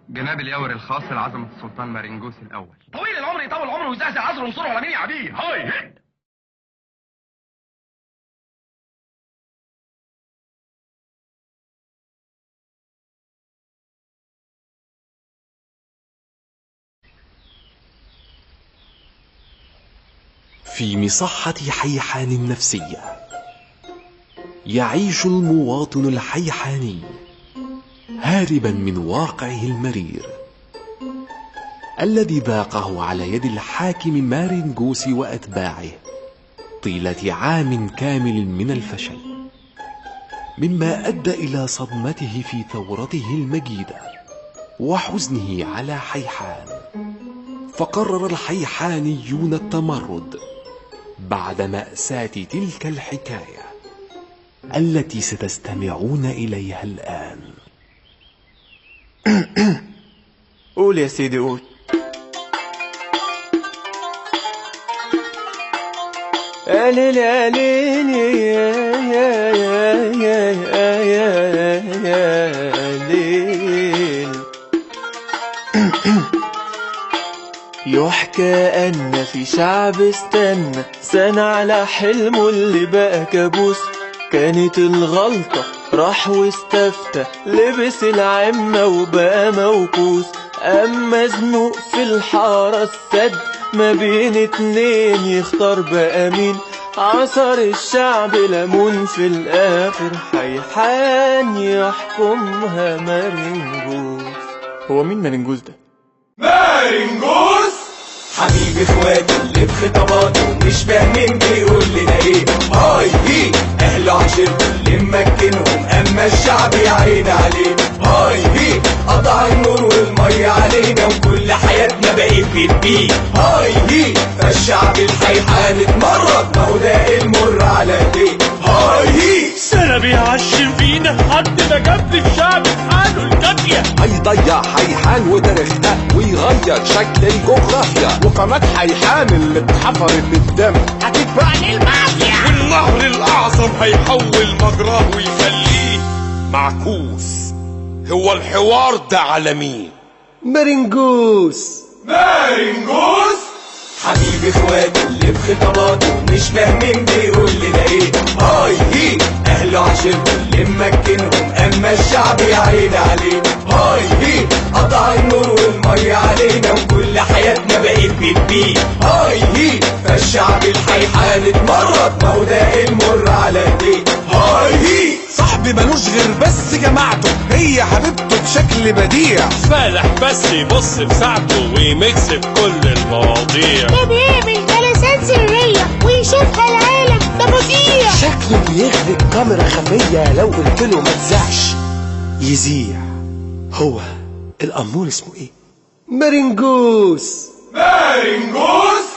جناب الياور الخاص لعظمة السلطان مارينجوس الأول. طويل العمر يطول عمره ويزعزع عذره ونصره على مين يا عبيه. هاي في مصحة حيحان النفسية يعيش المواطن الحيحاني هاربا من واقعه المرير الذي ذاقه على يد الحاكم مارينجوس وأتباعه طيلة عام كامل من الفشل، مما أدى إلى صدمته في ثورته المجيدة وحزنه على حيحان. فقرر الحيحانيون التمرد بعد مأساة تلك الحكاية التي ستستمعون إليها الآن. قول يا سيدي قول. يا ليل يا ليل يا يا يا يا يا ليل. يحكى أن في شعب استنى سنة على حلمه اللي بقى كابوس، كانت الغلطة راح واستفتى، لبس العمة وبقى موكوس. أما زنوق في الحارة السد ما بين اتنين يختار بقى مين، عصر الشعب ليمون في الآخر حيحان يحكمها مارينجوس. هو مين مارينجوس ده؟ مارينجوس حبيب اخواتي اللي بخطاباته مش فاهمين بيقول لنا ايه. هاي هي اهله عشيرته اللي ممكنهم، اما الشعب يا عيني عليه. هاي هي قطع النور والمية علينا وكل حياتنا بقت بتبيع. هاي هي فالشعب الحيحان اتمرد، ما هو ده المر على ايديه. هاي هي سنة بيعشم فينا حد ما جاب الشعب في حاله الكافية. هيضيع حيحان وتاريخنا ويغير شكل الجغرافيا، وقناة حيحان اللي اتحفرت بالدم هتتباع للمافيا، والنهر الأعظم هيحول مجراه ويخليه معكوس. هو الحوار ده على مين؟ مارينجوس. مارينجوس حبيب اخواتي اللي بخطاباته مش فاهمين بيقول لنا ايه. هاي هي اهله عشيرته اللي ممكنهم، اما الشعب يا عيني عليه. هاي هي قطع النور والمية علينا وكل حياتنا بقت بتبيع. هاي هي فالشعب الحيحان اتمرد، ما هو ده المر على ايديه. هاي هي صاحبي ملوش غير بس جماعته، هي حبيبته بشكل بديع، فالح بس يبص في ساعته ويميكس في كل المواضيع. ده بيعمل جلسات سرية ويشوفها العالم، ده مذيع شكله بيخرج كاميرا خفية، لو قلت له ما تزعش يزيع. هو الأمور اسمه ايه؟ مارينجوس. مارينجوس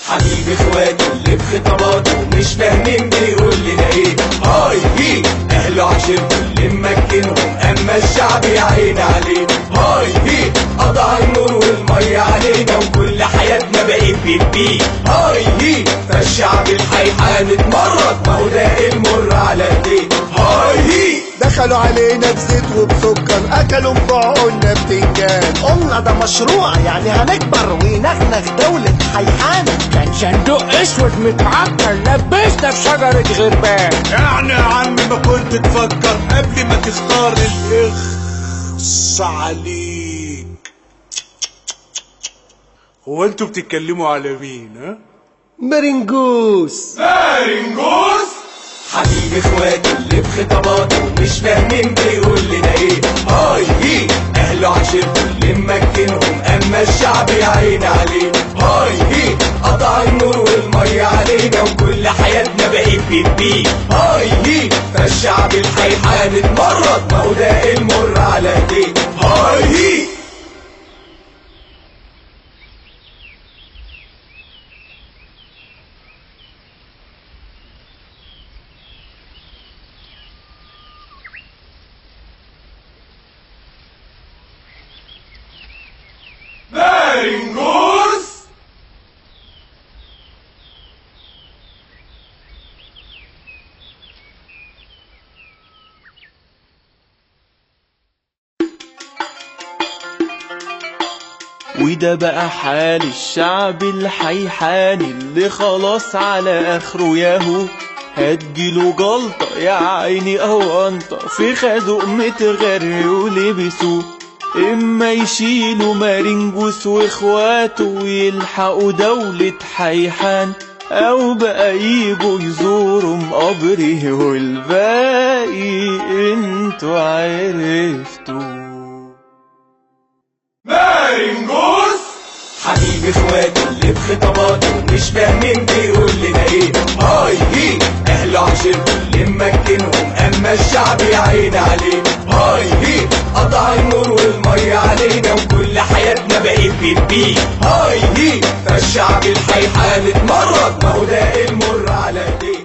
حبيب اخواتي اللي بخطاباته مش فاهمين بيقول لنا ايه. هاي هي اهله عشيرته اللي ممكنهم، اما الشعب يا عيني عليه. هاي هي قطع النور والمية علينا وكل حياتنا بقت بتبيع. هاي هي فالشعب الحيحان اتمرد، ما هو ده المر على ايديه. هاي هي دخلوا علينا بزيت وبسكر، اكلوا بعقولنا بتنجان، قلنا ده مشروع يعني هنكبر ونغنغ دولة حيحان. كان صندوق اسود متعكر لبسنا في شجرة غربان. يعني يا عم ما كنت تفكر قبل ما تختار الاخص عليك. هو انتوا بتتكلموا على مين؟ ها؟ مارينجوس. مارينجوس حبيب اخواتي اللي بخطاباته مش فاهمين بيقول لنا ايه. هاي هي اهله عشيرته اللي ممكنهم، اما الشعب يا عيني عليه. هاي هي قطع النور والمية علينا وكل حياتنا بقت بتبيع. هاي هي فالشعب الحيحان اتمرد، ما هو ده المر على ايديه. هاي هي مارينجوس. وده بقى حال الشعب الحيحاني اللي خلاص على اخره ياهو. هتجيله جلطة يا عيني او انطة في خازوق متغري ولبسوه، اما يشيلوا مارينجوس واخواته ويلحقوا دولة حيحان، او بقى يجوا يزوروا مقبره والباقي انتوا عرفتوا. مارينجوس حبيب اخواته اللي بخطاباته مش فاهمين بيقول لنا ايه. هاي هي اهله عشيرته اللي ممكنهم، اما الشعب يا عيني عليه. هاي هي قطع النور والمية علينا وكل حياتنا بقت بتبيع. هاي هي فالشعب الحيحان اتمرد، ما هو ده المر على ايديه.